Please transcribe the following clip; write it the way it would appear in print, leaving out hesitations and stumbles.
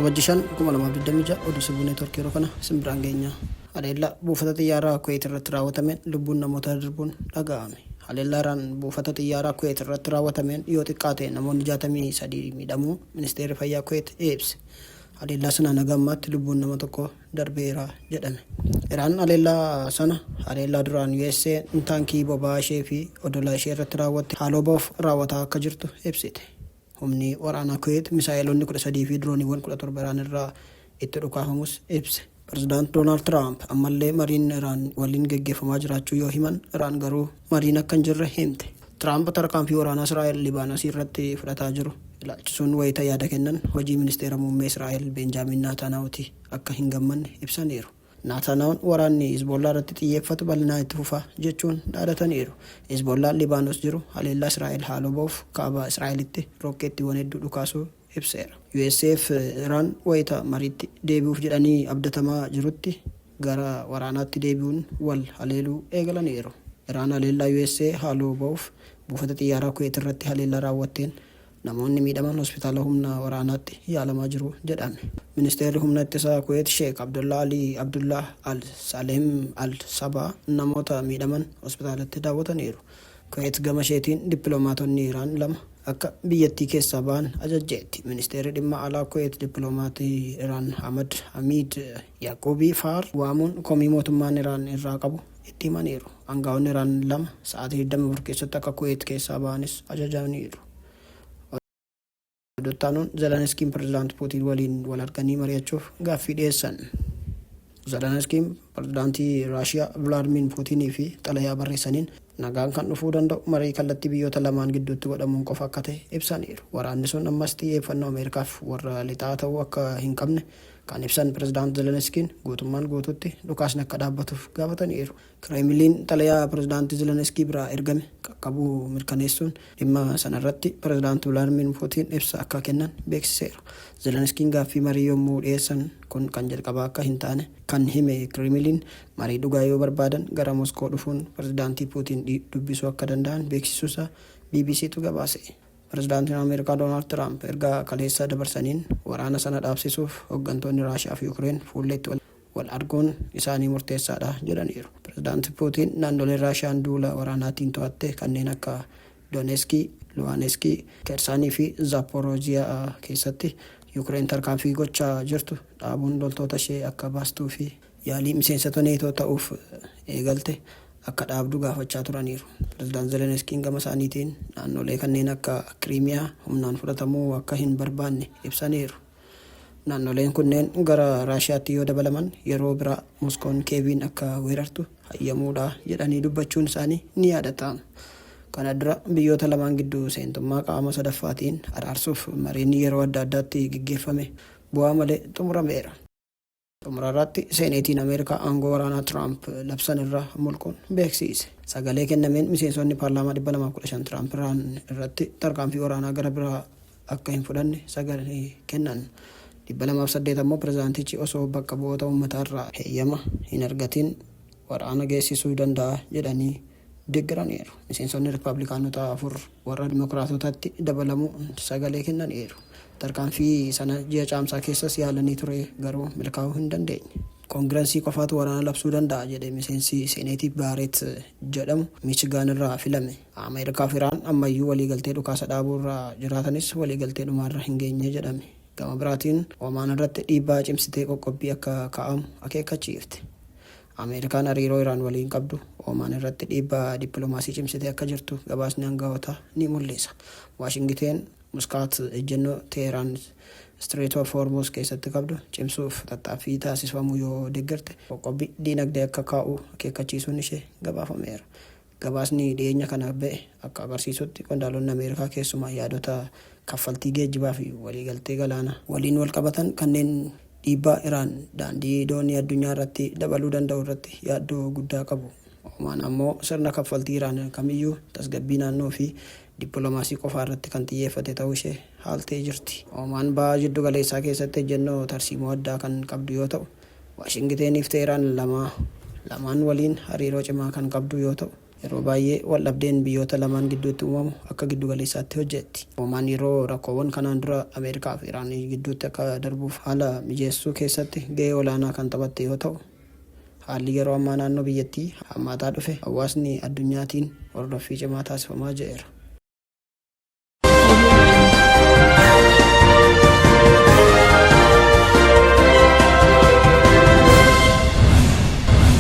Waxabajji 5, 2026 oduu Sibuu Neetwork yeroo kana isin biraan geenya. Haleellaa buufata xiyyaaraa Kuweet irratti raawwatameen lubbuun namootaa darbuun dhaga'ame. Haleellaa Iraan buufata xiyyaaraa Kuweet irratti raawwatameen yoo xiqqaate namoonni 63 miidhamuu Ministeerri Fayyaa Kuweet ibse. Haleellaa sanaan haga ammaatti lubbuun nama tokkoo darbeera jedhame. Iraan haleellaa sana haleellaa duraan USA'n taankii boba'aa ishee fi odola ishee irratti raawwatte haaloo ba'uuf raawwataa akka jirtu ibsite. Humni waraanaa Kuweet misaa'eloonni 13 fi dirooniiwwan 17 Iraan irraa itti dhukaafamus ibse. Pirezidaant Doonaald Tiraamp ammallee mariin Iraan waliin geggeeffamaa jiraachuu yoo himan, Iraan garuu mariin akka hin jirre himte. Tiraamp tarkaanfii waraanaa Israa'el Libaanos irratti fudhataa jiru ilaalchisuun wayita yaada kennan hojii Ministeera Muummee Israa'el Beenjaamiin Naataanaawuti akka hin gammanne ibsaniiru. Naataanaawun waraanni Hizboollaa irratti xiyyeeffatu bal'inaan itti fufa jechuun dhaadataniiru. Hizboollaan Libaanos jiru haleellaa Israa'el haaloo ba'uuf kaaba Israa'elitti rookkeettiiwwan hedduu dhukaasuu ibseera. USAf Iraan wayita mariitti deebi'uuf jedhanii abdatamaa jirutti gara waraanaatti deebi'uun wal haleeluu eegalaniiru. Iraan haleellaa usa haaloo ba'uuf buufata xiyyaaraa Kuweet irratti haleellaa raawwatteen namoonni miidhaman hospitaala humna waraanaatti yaalamaa jiru jedhame. Ministeerri Humna Ittisaa Kuweet Sheek Abdullaa Alii Abdullaah Al Saleem Al Sabaa namoota miidhaman hospitaalatti daawwataniiru. Kuweet gama isheetiin dippiloomaatonni Iraan lama akka biyyattii keessaa ba'an ajajjeetti. Ministeerri Dhimma Alaa Kuweet dippiloomaatii Iraan Hamad Hamiid Yaaquubii Faar waamuun komii mootummaan Iraan irraa qabu itti himaniiru. Angaa'onni Iraan lama sa'aatii 24 keessatti akka Kuweet keessaa ba'anis ajajaniiru. Oduu itti aanuun Zeleniskiin Pirezidaant Puutiin waliin wal arganii mari'achuuf gaaffii dhiyeessan. Zeleniskiin Pirezidaantii Raashiyaa Vilaadmiin Puutiiniif xalayaa barreessaniin nagaan kan dhufuu danda'u marii kallattii biyyoota lamaan gidduutti godhamuun qofa akka ta'e ibsaniiru. Waraanni sun ammas xiyyeeffannoo Ameerikaaf warra lixaa ta'uu akka hin qabne kan ibsan Pirezidaant Zeleniskiin guutummaan guutuutti dhukaasni akka dhaabbatuuf gaafataniiru. Kireemiliin xalayaa Pirezidaanti Zeleniskii biraa ergame qaqqabuu mirkaneessuun dhimma sanarratti Pirezidaant Vilaadmiir Puutiin ibsa akka kennan beeksiseera. Zeleniskiin gaaffii marii yommuu dhiyeessan kun kan jalqabaa akka hin taane kan hime Kireemiliin, marii dhugaa yoo barbaadan gara Moskoo dhufuun Pirezidaantii Puutiin dubbisuu akka danda'an beeksisuusaa BBCtu gabaase. Pirezidaantiin Ameerikaa Doonaald Tiraamp ergaa kaleessa dabarsaniin waraana sana dhaabsisuuf hoggantoonni Raashiyaa fi Yukireen fuulleetti wal arguun isaanii murteessaadha jedhaniiru. Pirezidaanti Puutiin naannolee Raashiyaan duula waraanaatiin to'atte kanneen akka Doneeskii, Luhaaneskii, Kersaanii fi Zaappooroojiyaa keessatti Yukireen tarkaanfii gochaa jirtu dhaabuun loltoota ishee akka baastuu fi yaalii miseensota Neetoo ta'uuf eegalte akka dhaabdu gaafachaa turaniiru. Pirezidaant Zeleniskiin gama isaaniitiin naannolee kanneen akka Kiriimiyaa humnaan fudhatamuu akka hin barbaanne ibsaniiru. Naannoleen kunneen gara Raashiyaatti yoo dabalaman yeroo biraa Moskoon Keeviin akka weerartu hayyamuudha jedhanii dubbachuun isaanii ni yaadatama. Kana dura biyyoota lamaan gidduu seentummaa qaama sadaffaatiin araarsuuf mariin yeroo adda addaatti gaggeeffame bu'aa malee xumurameera. Xumurarratti Seeneetiin Ameerikaa aangoo waraanaa Tiraamp labsan irraa mulquun beeksiise. Sagalee kennameen miseensonni paarlaamaa 215 Tiraamp Iraan irratti tarkaanfii waraanaa gara biraa akka hin fudhanne sagalee kennan. 208 ammoo pirezidaantichi osoo bakka bu'oota uummataarraa heeyyama hin argatiin waraana geessisuu danda'a jedhanii deggeraniiru. Miseensonni Rippaablikaanotaa 4 warra Dimokiraatotatti dabalamuun sagalee kennaniiru. Tarkaanfii sana ji'a Caamsaa keessas yaalanii ture garuu milkaa'uu hin dandeenye. Koongirensii qofaatu waraana labsuu danda'a jedhe miseensi Seeneetii Baareet jedhamu Michigaan irraa filame. Ameerikaaf Iraan ammayyuu waliigaltee dhukaasa dhaabuurra jiraatanis waliigaltee dhumaarra hin geenye jedhame. Gama biraatiin Omaan irratti dhiibbaa cimsitee qoqqobbii akka kaa'amu akeekkachiifte. Ameerikaan hariiroo Iraan waliin qabdu Omaan irratti dhiibbaa dippilomaasii cimsitee akka jirtu gabaasni angawoota ni mul'isa. Waashingiteen Muskaat ejjennoo Teehiraan Strait of Hormuz keessatti qabdu cimsuuf tattaaffii taasifamu yoo deggerte qoqqobbii diinagdee akka kaa'u akeekkachiisuun ishee gabaafameera. Gabaasni dhiyeenya kana ba'e akka agarsiisutti qondaalonni Ameerikaa keessumaa yaadota kaffaltii geejjibaa fi waliigaltee galaana waliin walqabatan kanneen dhiibbaa Iraan daandii doonii addunyaa irratti dabaluu danda'u irratti yaaddoo guddaa qabu. Omaan ammoo sirna kaffaltii Iraan kamiyyuu tasgabbii naannoo fi dippilomaasii qofaa irratti kan xiyyeeffate ta'uu ishee haaltee jirti. Omaan Baha Jiddu Galeessaa keessatti ejjennoo tarsiimoo addaa kan qabdu yoo ta'u, Waashingiteeniif Teehraan lamaan waliin hariiroo cimaa kan qabdu yoo ta'u, Yeroo baay'ee waldhabdeen biyyoota lamaan gidduutti uumamu akka giddugaleessaatti hojjetti. Omaan yeroo rakkoowwan kanaan dura Ameerikaa fi Iraan gidduutti akka darbuuf haala mijeessuu keessatti gahee olaanaa kan taphatte yoo ta'u, haalli yeroo ammaa naannoo biyyattii hammaataa dhufe hawaasni addunyaatiin hordoffii cimaa taasifamaa jedheera.